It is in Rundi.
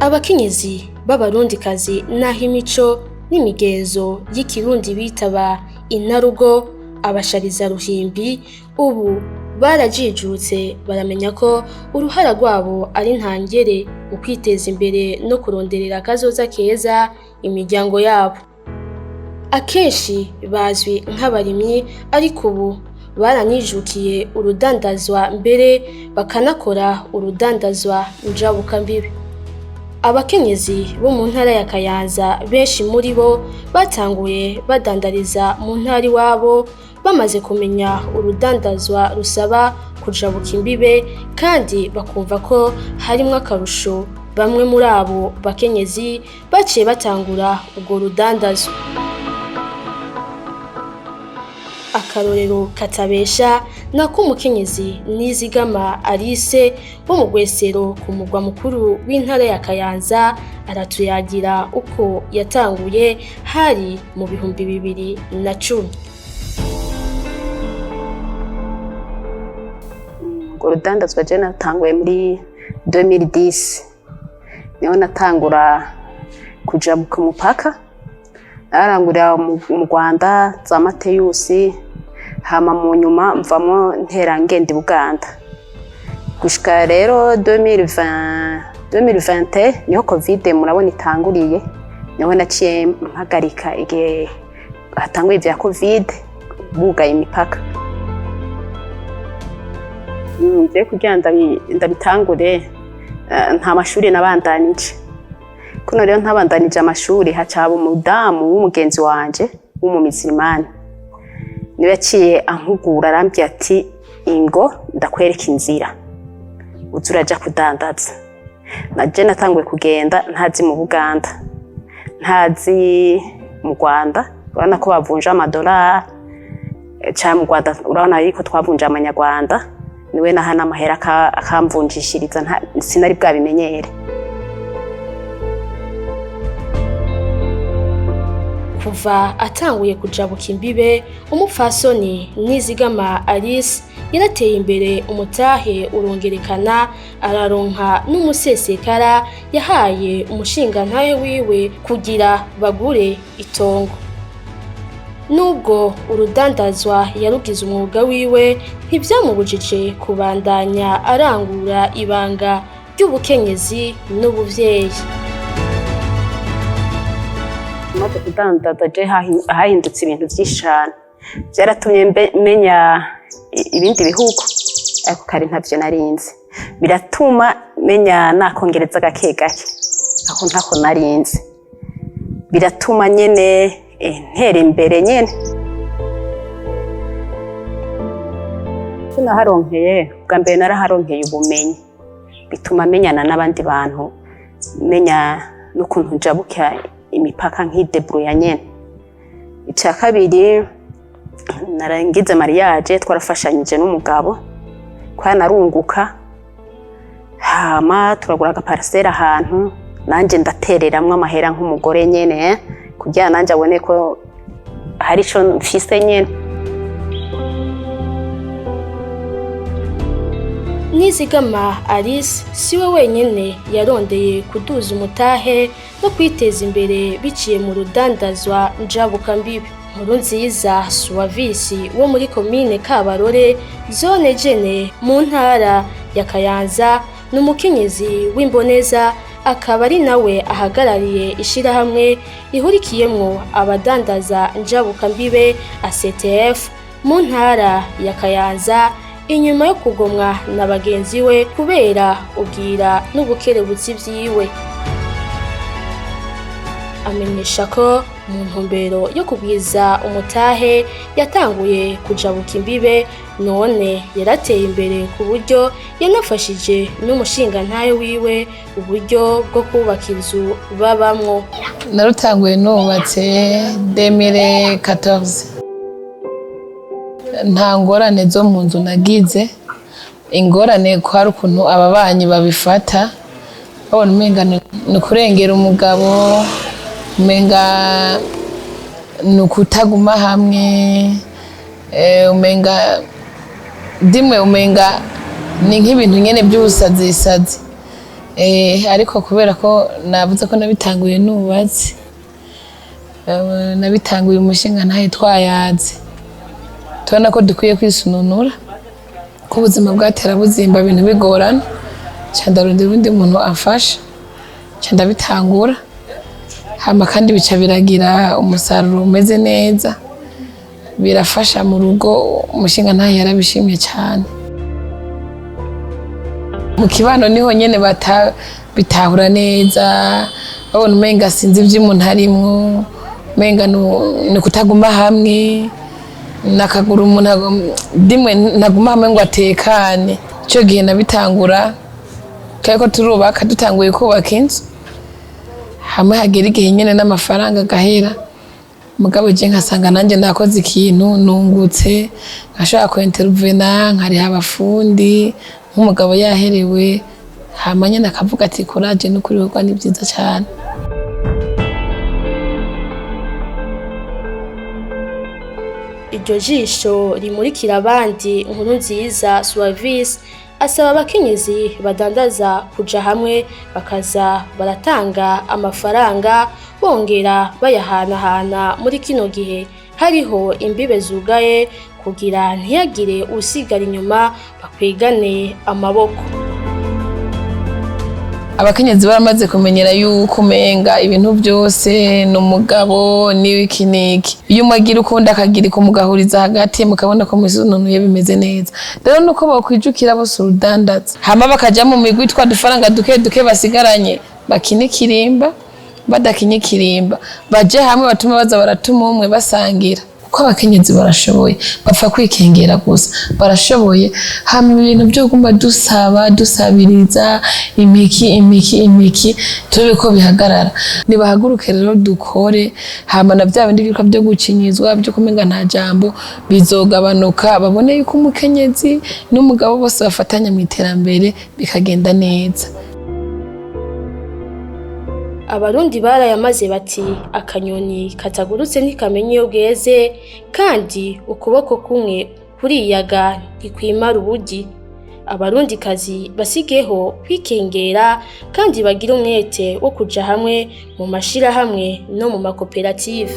Abakenyezi b'Abarundikazi, naho imico n'imigenzo y'ikirundi bitaba inarugo abashariza ruhimbi, ubu barajijutse, baramenya ko uruhara rwabo ari ntangere mu kwiteza imbere no kuronderera akazoza keza imiryango yabo. Akenshi bazwi nk'abarimyi, ariko ubu baranijukiye urudandazwa, mbere bakanakora urudandazwa njabukambibe. Abakenyezi bo mu ntara ya Kayanza, benshi muri bo batanguye badandariza mu ntara iwabo. Bamaze kumenya urudandazwa rusaba kujabuka imbibe kandi bakumva ko harimwo akarusho, bamwe muri abo bakenyezi baciye batangura urwo rudandazwa. Akarorero katabesha nako umukenyezi Nizigama Alice wo mu Rwesero, ku mugwa mukuru w'intara ya Kayanza, aratuyagira uko yatanguye, hari mu 2010. Urwo rudandazwa je natanguye muri 2010, niho natangura kuja ku mupaka, narangurira mu Rwanda za Mateyusi, hama mu nyuma mvamwo ntera ngenda i Buganda gushika rero 2020. 2020 niho Covid murabona itanguriye, niho naciye mpagarika igihe hatanguye ivya Covid, bugaye imipaka. Je kugira ndabitangure, nta mashuri nabandanije. Kuno rero ntabandanije amashuri, haca haba umudamu w'umugenzi wanje w'umumizirimani, niwe yaciye ampugura, arambwira ati: "Ingo ndakwereka inzira, uza uraja kudandaza." Naje natanguye kugenda ntazi mu Buganda, ntazi mu Rwanda. Urabona ko bavunja amadolari ca mu Rwanda, urabona yuko twavunja amanyarwanda, niwe naha n'amahera akamvunjishiriza, sinari bwabimenyere. Kuva atanguye kujabuka imbibe, umupfasoni Nizigama Alice yarateye imbere, umutahe urongerekana, araronka n'umusesekara yahaye umushingantahe wiwe kugira bagure itongo. Nubwo urudandazwa yarugize umwuga wiwe, ntivyamubujije kubandanya arangura ibanga ry'ubukenyezi n'ubuvyeyi. Maze kudandaza je hahindutse ibintu vyinshi cane. Vyaratumye menya ibindi bihugu, ariko kare ntavyo narinzi. Biratuma menya nakongereza gake gake, aho ntako narinzi. Biratuma nyene ntera imbere nyene. Ico naharonkeye bwa mbere, naraharonkeye ubumenyi, bituma menyana n'abandi bantu, menya n'ukuntu njabuka imipaka nkidebrouilla nyene. Icya kabiri, narangize mariage, twarafashanyije n'umugabo kwa narunguka, hama turagura agaparcelle ahantu, nanje ndatereramwo amahera nk'umugore nyene, kugira nanje abone ko hari ico mfise nyene. Nizigama Alice siwe wenyene yarondeye kuduza umutahe no kwiteza imbere biciye mu rudandazwa njabukambibe. Nkurunziza Suwavisi wo muri komine Kabarore, zone Jene, mu ntara ya Kayanza, ni umukenyezi w'imboneza, akaba ari nawe ahagarariye ishirahamwe rihurikiyemwo abadandaza njabukambibe ACTF mu ntara ya Kayanza. Inyuma yo kugomwa na bagenzi we kubera ubwira n'ubukerebutsi vyiwe, amenyesha ko mu ntumbero yo kugwiza umutahe yatanguye kujabuka imbibe, none yarateye imbere ku buryo yanafashije n'umushingantahe wiwe uburyo bwo kubaka inzu babamwo. Narutanguye nubatse 2014. Nta ngorane zo mu nzu nagize. Ingorane ko hari ukuntu ababanyi babifata, babona umenga ni ukurengera umugabo, umenga ni ukutaguma hamwe, umenga dimwe, umenga ni nk'ibintu nyene by'ubusazisazi. Ariko kubera ko navuze ko nabitanguye nubatse, nabitanguye umushinga ntaye twayaze, tubona ko dukwiye kwisununura, ko ubuzima bwatera buzimba ibintu bigorana, nca ndarondera uwundi muntu amfasha, nca ndabitangura, hama kandi bica biragira umusaruro umeze neza, birafasha mu rugo. Umushinga ntahe yarabishimye cyane. Mu kibano niho nyene bitahura neza, babona umenga sinzi ivy'umuntu arimwo, umenga ni kutaguma hamwe nakagura umuntu dimwe ntaguma hamwe ngo atekane. Ico gihe nabitangura kariko turubaka, dutanguye kubaka inzu, hamwe hagera igihe nyene n'amafaranga agahera, mugabo je nkasanga nanjye nakoze ikintu nungutse, nkashobora kuintervena nkariha abafundi nk'umugabo yaherewe, hama nyene akavuga ati courage n'ukuri bikorwa ni vyiza cane. Iryo jisho rimurikira abandi, Nkurunziza Suavis asaba abakenyezi badandaza kuja hamwe bakaza baratanga amafaranga bongera bayahanahana muri kino gihe hariho imbibe zugaye, kugira ntiyagire usigara inyuma, bakwigane amaboko. Abakenyezi baramaze kumenyera yuko umenga ibintu byose ni umugabo n'iki n'iki. Iyo umwe agira ukundi akagira mugahuriza hagati, mukabona ko mwisununuye bimeze neza. Rero nuko bakwijukira bose urudandaza, hama bakaja mu migwi, twa dufaranga duke duke basigaranye bakina ikirimba, badakinye ikirimba baje hamwe, batuma baza baratuma umwe basangira, kuko abakenyezi barashoboye, bapfa kwikengera gusa, barashoboye. Hama ibintu byo guma dusaba dusabiriza imiki imiki imiki, turabe ko bihagarara. Nibahaguruke rero dukore, hama na bya bindi biruka byo gucinyizwa byo kumenga nta jambo bizogabanuka, babone yuko umukenyezi n'umugabo bose bafatanya mu iterambere bikagenda neza. Abarundi barayamaze bati akanyoni katagurutse ntikamenya iyo bweze, kandi ukuboko kumwe kuriyaga ntikwimara ubugi. Abarundikazi basigeho kwikengera kandi bagire umwete wo kuja hamwe mu mashirahamwe no mu makoperative.